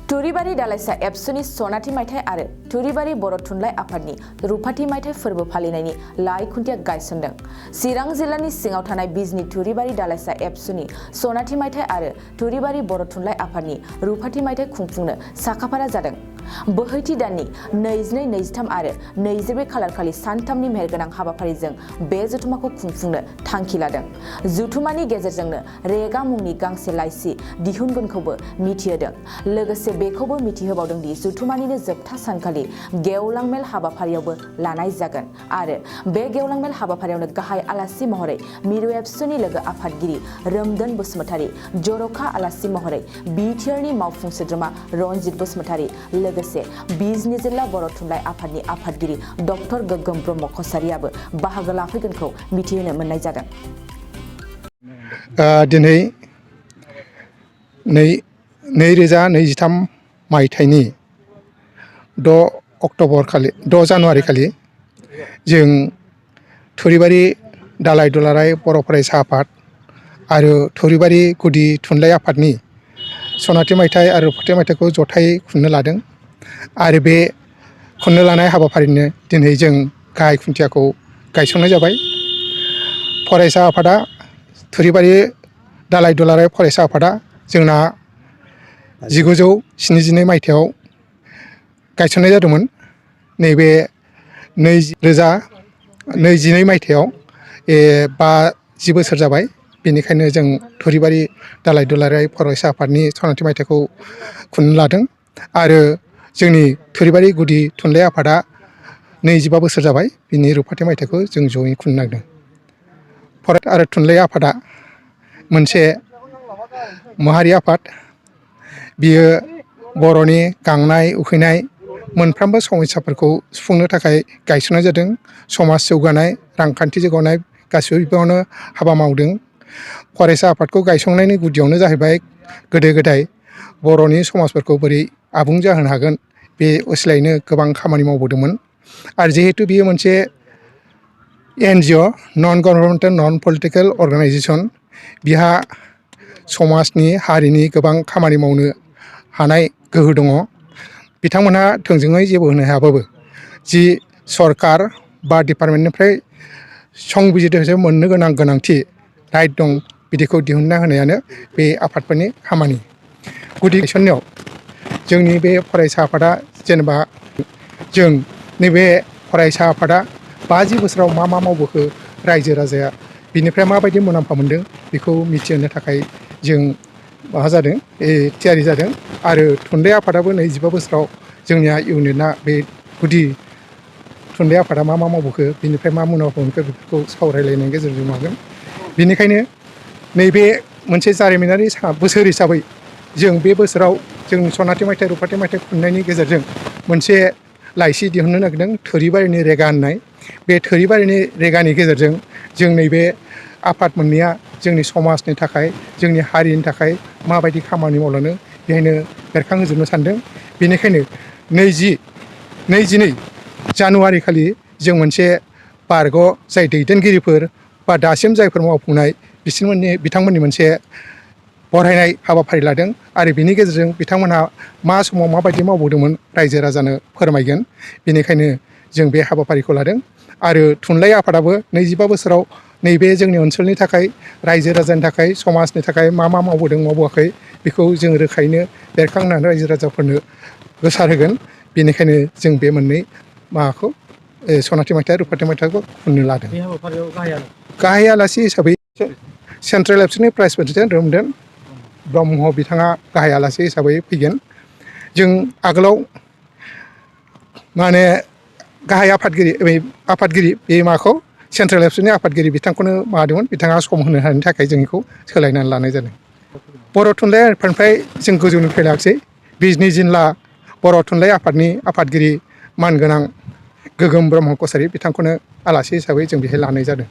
टुरिबारि दालाइसा एबसुनि सनाथि मायथाइ आरो टुरिबारि बर' थुनलाइ आफादनि रुफाथि मायथाइ फोरबो फालिनायनि लाइ खुन्थिया गायसनदों। चिरां जिल्लानि सिङाव थानाय बिजनी टुरिबारि दालाइसा एबसुनि सनाथि मायथाइ आरो टुरिबारि बर' थुनलाइ आफादनि रुफाथि मायथाइ खुंफुंनो साखाफारा जादों। बोहैथि दाननि 22, 23 आरो 24 खालारखालि सानथामनि मेहेरगोनां हाबाफारिजों बे जथुमाखौ खुंफुंनो थांखि लादों। जथुमानि गेजेरजोंनो रेगा मुंनि गांसे लाइसि दिहुनगोनखौबो मिथिहोदों। लोगोसे बेखौबो मिथिहोबावदों दि जथुमानिनो जोबथा सानखालि गेवलां मेल हाबाफारियावबो लानाय जागोन आरो बे गेवलां मेल हाबाफारियावनो गाहाय आलासि महरै मिरु एबसुनि लोगो आफादगिरि रोमदोन बसुमतारी, जर'खा आलासि महरै बिटिआरनि मावफुं सोद्रोमा रनजित बसुमतारी, लोगोसे बिजनी जिल्ला बर' थुनलाइ आफादनि आफादगिरि डक्टर गोगोम ब्रह्म कछारियाबो बाहागो लाफैगोनखौ मिथिहोनो मोननाय जादों। दिनै 2023 मायथाइनि 6 जानुवारि खालि जों टुरिबारि दालाइ दुलाराय बर' फरायसा आफाद आरो टुरिबारि गुदि थुनलाइ आफादनि सनाथि मायथाइ आरो रुफाथि मायथाइखौ जथायै खुंनो लादों आरो बे खुंनो लानाय हाबाफारिनो दिनै जों गाहाय खुन्थियाखौ गायसंनाय जाबाय। फरायसा आफादा टुरिबारि दालाइ दुलाराय फरायसा आफादा जोंना 1972 मायथाइयाव गायसननाय जादोंमोन। नैबे 2022 मायथाइयाव 50 बोसोर जाबाय। बेनिखायनो जों टुरिबारि दालाइ दुलाराय फरायसा आफादनि सनाथि मायथाइखौ खुंनो लादों आरो जोंनि टुरिबारि गुदि थुनलाइ आफादा 25 बोसोर जाबाय। बिनि रुफाथि मायथाइखौ जों जयै खुंनो नागिरदों। फरायसा आरो थुनलाइ आफादा मोनसे माहारि आफाद। बियो बर'नि गांनाय उखैनाय मोनफ्रोमबो समस्याफोरखौ सुफुंनो थाखाय गायसननाय जादों। समाज जौगानाय, रांखान्थि जौगानाय गासिबो बिबाङावनो हाबा मावदों। फरायसा आफादखौ गायसंनायनि गुदियावनो जाहैबाय गोदो गोदाय बर'नि समाजफोरखौ बोरै आबुं जाहोनो हागोन बे उसिलायनो गोबां खामानि मावबोदोंमोन आरो जिहेतु बियो मोनसे NGO नन गभर्नमेन्टेल नन पलिटिकेल अर्गानाइजेसन, बिहा समाजनि हारिनि गोबां खामानि मावनो हानाय गोहो दङ। बिथांमोनहा थोंजोङै जेबो होनो हायाबाबो जि सरकार बा डिपार्टमेन्टनिफ्राय संबिजिरजों मोननो गोनांथि राइट दं, बिदिखौ दिहुनना होनायानो बे आफादफोरनि खामानि। गुदि गायसननायाव जोंनि बे फरायसा आफादा जेनेबा जों नैबे फरायसा आफादा 50 बोसोराव मा मावबोखो, रायजो राजाया बिनिफ्राय माबायदि मुलाम्फा मोनदों बेखौ मिथिहोनो थाखाय जों थियारि जादों आरो थुनलाइ आफादाबो 25 बोसोराव जोंनिया इउनिटआ बे गुदि थुनलाइ आफादा मा मावबोखो, बिनिफ्राय मा मुलाम्फा मोनखो बेफोरखौ सावरायलायनायनि गेजेरजों मावगोन। बेनिखायनो नैबे मोनसे जारिमिनारि बोसोर हिसाबै जों बे बोसोराव जों सनाथि मायथाइ रुफाथि मायथाइ खुंनायनि गेजेरजों मोनसे लाइसि दिहुननो नागिरदों, थुरिबारिनि रेगा होननाय। बे थुरिबारिनि रेगानि गेजेरजों जों नैबे आफाद मोननैया जोंनि समाजनि थाखाय, जोंनि हारिनि थाखाय माबायदि खामानि मावलांनो बेहायनो बेरखांहोजोबनो सानदों। बेनिखायनो 22 जानुवारि खालि जों मोनसे जाय दैदेनगिरिफोर बा दासिम जायफोर मावफुंनाय बिथांमोननि मोनसे बरायनाय हाबाफारि लादों आरो बिनि गेजेरजों बिथांमोनहा मा समाव माबायदि मावबोदोंमोन रायजो राजानो फोरमायगोन। बेनिखायनो जों बे हाबाफारिखौ लादों आरो थुनलाइ आफादाबो 25 बोसोराव नैबे जोंनि ओनसोलनि थाखाय, रायजो राजानि थाखाय, समाजनि थाखाय मा मावबोदों मावबोआखै बेखौ जों रोखायैनो बेरखांहोनानै रायजो राजाफोरनो गोसारहोगोन। बेनिखायनो जों बे मोननै माबाखौ सनाथि मायथाइ रुफाथि मायथाइखौ खुंनो लादों। गाहाय आलासि हिसाबै सेन्ट्रेल एबसुनि प्राइज प्रेसिडेन्ट रोमदोन ब्रह्म बिथाङा गाहाय आलासि हिसाबै फैगोन। जों आगोलाव गाहाय आफादगिरि बे माबाखौ सेन्ट्रेल एबसुनि आफादगिरि बिथांखौनो माबादोंमोन, बिथाङा सम होनो हायिनि थाखाय जों बेखौ सोलायनानै लानाय जादों। बर' थुनलाइ आफादनिफ्राय जों गोजौनिफ्राय लाखिसै बिजनी जिल्ला बर' थुनलाइ आफादनि आफादगिरि मानगोनां गोगोम ब्रह्म कछारि बिथांखौनो आलासि हिसाबै जों बेहाय लानाय जादों।